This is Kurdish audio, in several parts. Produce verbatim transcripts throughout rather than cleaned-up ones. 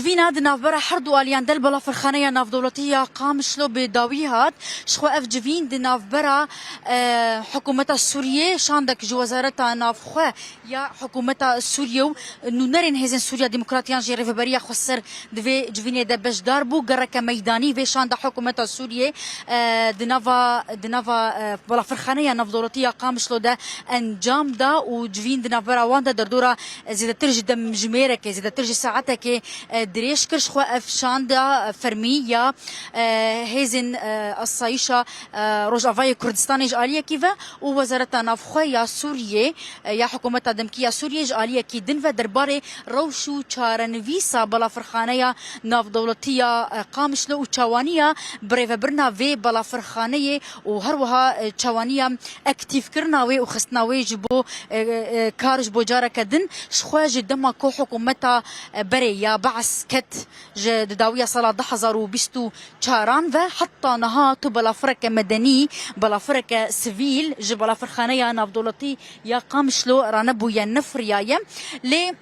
Civîna di navbera her du aliyan de li Balafirxaneya Navdewletî ya Qamişlo bi dawî hat. Ji xwe ev civîn di navbera, e, hikûmeta Sûriyê, şandek ji Wezareta Navxwe ya hikûmeta Sûriyê û nûnerên Hêzên Sûriya Demokrat yan jî Rêveberiya Xweser di vê civînê de beşdar bû. Gereke meydanî vê şanda hikûmeta Sûriyê, e, di nava, di nava, e, Balafirxaneya Navdewletî ya Qamişlo de encam da û civîn di navbera wan de derdora, e, zêdetir ji demjimêrekê, zêdetir ji saetekê, e, dirêj kir. Ji xwe ev şanda, e, fermî ya, e, hêzên, e, asayîşa, e, Rojavayê Kurdistanê ji aliyekî ve û Wezareta Navxwe ya Sûriyê, e, ya hikûmeta demkî ya Sûriyê ji aliyekî din ve derbarê rewş û çarenivîsa balafirxaneya navdewletî ya, e, Qamişlo û çawaniya birêvebirina vê balafirxaneyê û her wiha, e, çawaniya aktîfkirina wê û xistina wê ji bo, e, e, kar ji bo careke din. Ji xwe ji dema ku hikûmeta, e, berê ya Be'es ket ji di dawiya sala du hezar û bîst û çaran ve heta niha tu balafireke medenî, balafireke sivîl ji balafirxaneya navdewletî ya Qamişlo ranebûye, nefiriyaye. Lê,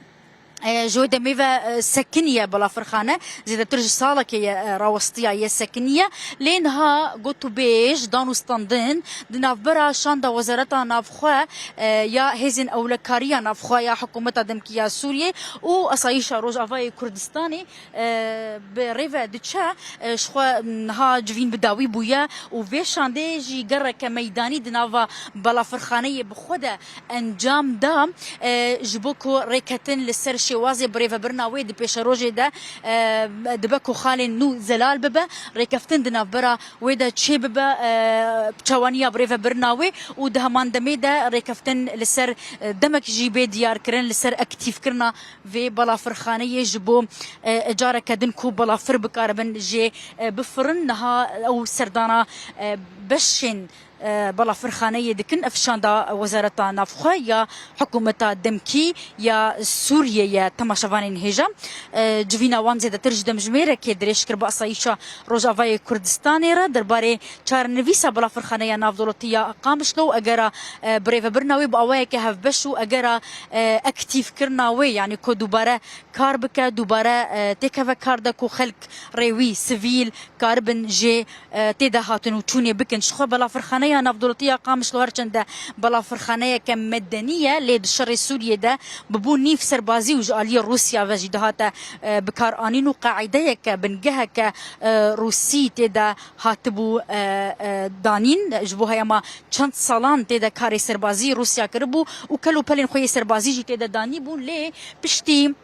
e, ji wê demê ve, e, sekiniye balafirxane, zêdetir ji salekê ye, e, rawestiyaye, sekiniye. Lê niha gotûbêj, danûstandin di navbera şanda Wezareta Navxwe, e, ya Hêzên Ewlekariya Navxwe ya Hikûmeta Demkî ya Sûriyê û Asayîşa Rojavayê Kurdistanê, e, bi rê ve diçe, e, ji xwe niha civîn bi dawî bûye û vê şandê jî gereke meydanî di nava balafirxaneyê bi xwe de encam da, e, ji bo ku rêketin li ser şêwazê birêvebirina wê di pêşerojê de, e, dibe ku xalên nû zelal bibe, rêkeftin di navbera wê de çêbibe, e, çawaniya birêvebirina wê û di heman demê de rêkeftin li ser, e, demek jî bê diyarkirin li ser aktîfkirina vê balafirxaneyê ji bo, e, careke din ku balafir bikaribin jê, e, bifirin. Niha ew serdana, e, beşên, e, balafirxaneyê dikin. Ev şanda Wezareta Navxwe ya hikûmeta demkî ya Sûriyê ye. Temaşevanên hêja, e, civîna wan zêdetir ji demjimêrekê dirêj kir bi Asayîşa Rojavayê Kurdistanê re derbarê çarenivîsa balafirxaneya navdewletî ya Qamişlo û egera, e, birêvebirina wê bi awayeke hevbeş û egera, e, aktîfkirina wê, yanî ku dubare kar bike, dubare, e, têkeve kar de ku xelk rêwî, sivîl, karibin jê, e, tê de hatin û çûnê bikin. Ji xwe balafirxaneya navdewletî ya Qamişlo her çende balafirxaneyeke medenî ye, lê di şerê Sûriyê de bi bo nîv serbazî û ji aliyê Rûsya ve jî dihate, e, bikaranîn û qaîdeyeke, bingeheke, e, Rûsî tê de hatibû, e, e, danîn. Ji bo heyama çend salan tê de karê serbazî Rûsya kiribû û kel û pelên xwe yê serbazî jî tê de danîbûn, lê piştî,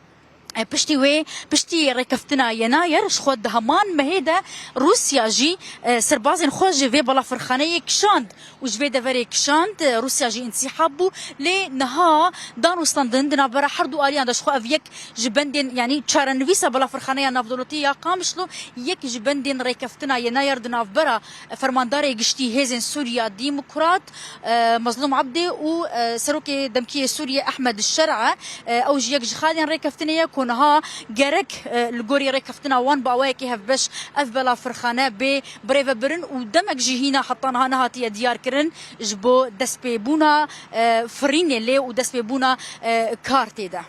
e, piştî wê, piştî rêkeftina Yenayer, ji xwe di heman mehê de Rûsya jî, e, serbazên xwe ji vê balafirxaneyê kişand û ji vê deverê kişand, e, Rûsya jî însîhab bû. Lê niha danûstandin di navbera her du aliyan de, ji xwe ev yek ji bendên, yanî çarenivîsa balafirxaneya navdewletî ya Qamişlo, yek ji bendên rêkeftina Yenayer di navbera Fermandarê Giştî Hêzên Sûriya Demokrat, e, Mezlûm Ebdî û, e, Serokê Demkî yê Sûriyê Ehmed Şer'a, e, ew jî yek ji xalên rêkeftinê ye ku niha gerek, e, li gorî rêkeftina wan bi awayekî hevbeş ev balafirxane bê birêvebirin û demek jî hîna heta niha nehatiye diyarkirin ji bo destpêbûna, e, firînê lê û destpêbûna, e, kar tê de.